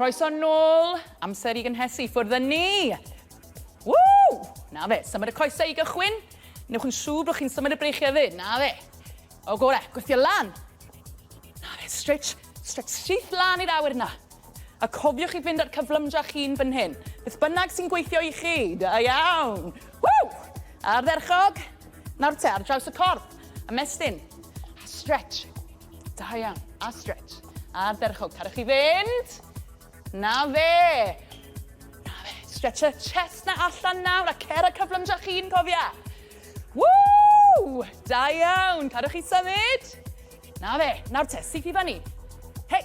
Croeso nôl, amser i gynhesu, ffwrdd â ni! Woo! Na fe, symud y coesau i gychwyn. Newch yn siŵr bod chi'n symud y breichiau fyd, na fe. O gore, gweithio lan. Na fe, stretch, stretch syth lan i'r awyr na. A cofiwch i fynd ar cyflymdra chi'n fan hyn. Beth bynnag sy'n gweithio i chi, da iawn. Woo! Ardderchog. Nawr te, ar draws y corff. Ymestyn. A stretch. Da iawn. A stretch. Ardderchog. Cadwch chi fynd. Na fe. Na fe. Stretch y chest na allan nawr a cer y cyflymdra chi'n cofia. Woo! Da iawn. Cadwch chi symud. Na fe. Nawr te, syth i fyny. Hei.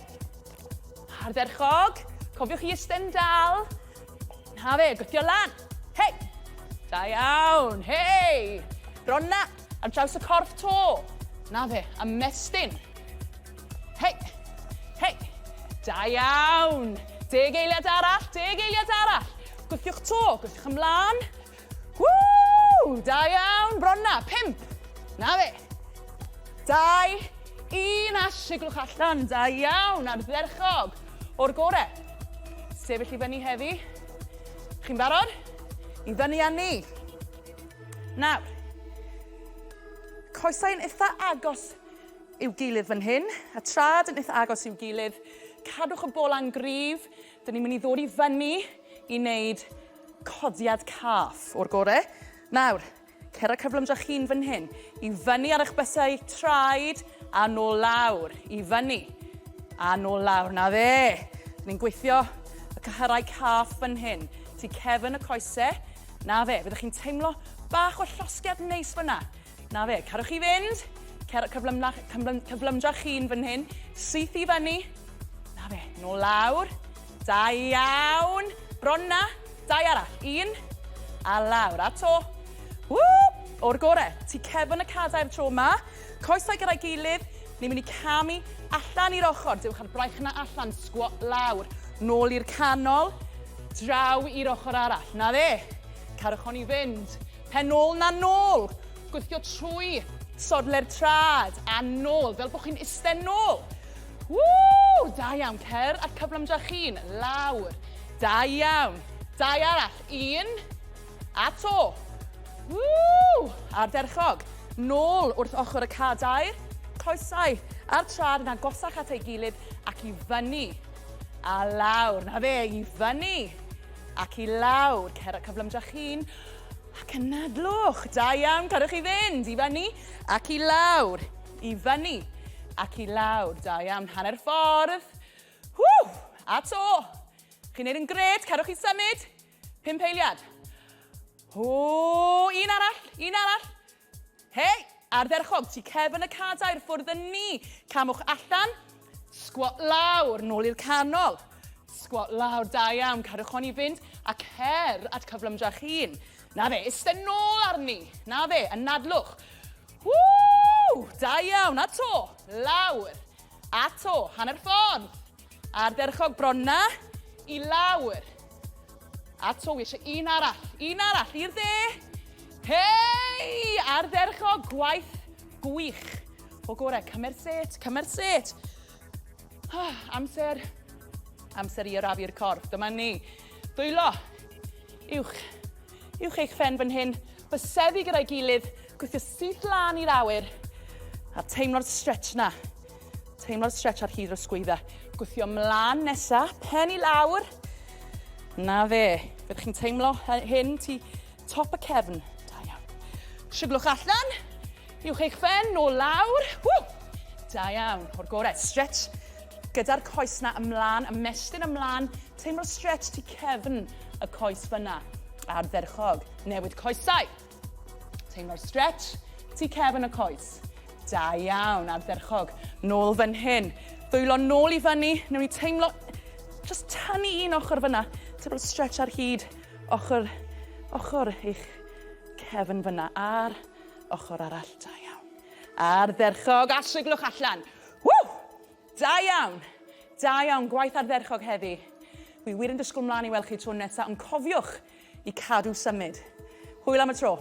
Ardderchog. Cofiwch i eistedd dal. Na fe, gwthio lan. Hei. Da iawn. Hei. Ronna. Ar draws y corff to. Na fe, ymestyn. Hei! Hei! Da iawn! Deg eiliad arall, deg eiliad arall. Gwthiwch to, gwthiwch ymlaen. Woo! Da iawn, bronna, pimp. Na fe. Dau, un a siglwch allan. Da iawn, ardderchog. O'r gore. Sefyll i fyny heddi. Chi'n barod? I fyny â ni. Nawr, coesau'n eitha agos i'w gilydd fan hyn, a trad yn eitha agos i'w gilydd. Cadwch y bola'n gryf. Dyn ni'n mynd i ddod i fyny i wneud codiad caff o'r gore. Nawr, cer y cyflymdra chi'n fan hyn. I fyny ar eich bysau traed a nôl lawr. I fyny a nôl lawr. Na fe. Dyn ni'n gweithio y cyhyrau caff fan hyn. Tu cefn y coesau. Na fe. Fyddwch chi'n teimlo bach o llosgiad neis fyna. Na fe, cadwch chi fynd. Cer cyflymna, cyflym, cyflymdra chi'n fan hyn. Syth i fyny. Na fe, nôl lawr. Da iawn. Bron na. Dau arall. Un. A lawr. A to. Woo! O'r gore. Ti cefn y cadair tro yma. Coesau gyda'i gilydd. Ni'n mynd i camu allan i'r ochr. Dewch ar braich yna allan. Squat lawr. Nôl i'r canol. Draw i'r ochr arall. Na fe. Cadwch hon i fynd. Pen ôl na nôl! Gwthio trwy sodle'r trad a nôl, fel bod chi'n iste nôl. Woo! Da iawn, cer at cyflymdra chi'n. Lawr. Da iawn. Dau arall. Un. A to. Woo! Ardderchog. Nôl wrth ochr y cadair. Coesau a'r trad yn agosach at ei gilydd ac i fyny. A lawr. Na fe, i fyny. Ac i lawr, cer y cyflymdra chi'n ac anadlwch. Da iawn, cadwch chi fynd. I fyny ac i lawr. I fyny ac i lawr. Da iawn, hanner ffordd. Ww, a to. Chi'n neud yn gret, cadwch chi symud. Pum eiliad. O, un arall, un arall. Hei! Ardderchog, tu cefn y cadair, ffwrdd yn ni. Camwch allan, sgwat lawr, nôl i'r canol. Sgwat lawr, da iawn, cadwch hon i fynd, a cer at cyflymdra'ch hun. Na fe, iste nôl arni. Na fe, anadlwch. Woo! Da iawn, a to, lawr. A to, hanner ffordd. Ardderchog, bron na, i lawr. A to, wi eisiau un arall, un arall, i'r dde. Hei! Ardderchog, gwaith gwych. O gore, cymer set, cymer set. Ah, amser, amser i arafu'r corff. Dyma ni. Dwylo, uwch, uwch eich phen fan hyn. Byseddu gyda'i gilydd, gwthio syth lan i'r awyr. A teimlo'r stretch na. Teimlo'r stretch ar hyd yr ysgwydda. Gwthio mlaen nesa, pen i lawr. Na fe. Byddwch chi'n teimlo hyn ti top y cefn. Da iawn. Siglwch allan. Uwch eich phen, nôl lawr. Woo! Da iawn. O'r gorau. Stretch gyda'r coes na ymlaen, ymestyn ymlaen. Teimlo'r stretch tu cefn y coes fyna. Ardderchog. Newid coesau. Teimlo'r stretch, tu cefn y coes. Da iawn, ardderchog. Nôl fan hyn. Ddwylo nôl i fyny, newn ni teimlo, just tynnu un ochr fyna. Teimlo'r stretch ar hyd ochr, ochr eich cefn fyna a'r ochr arall. Da iawn. Ardderchog, a siglwch allan. Woo! Da iawn! Da iawn, gwaith ardderchog heddi. Wi wir yn disgwyl mlaen i weld chi tro nesa, ond cofiwch i cadw symud. Hwyl am y tro.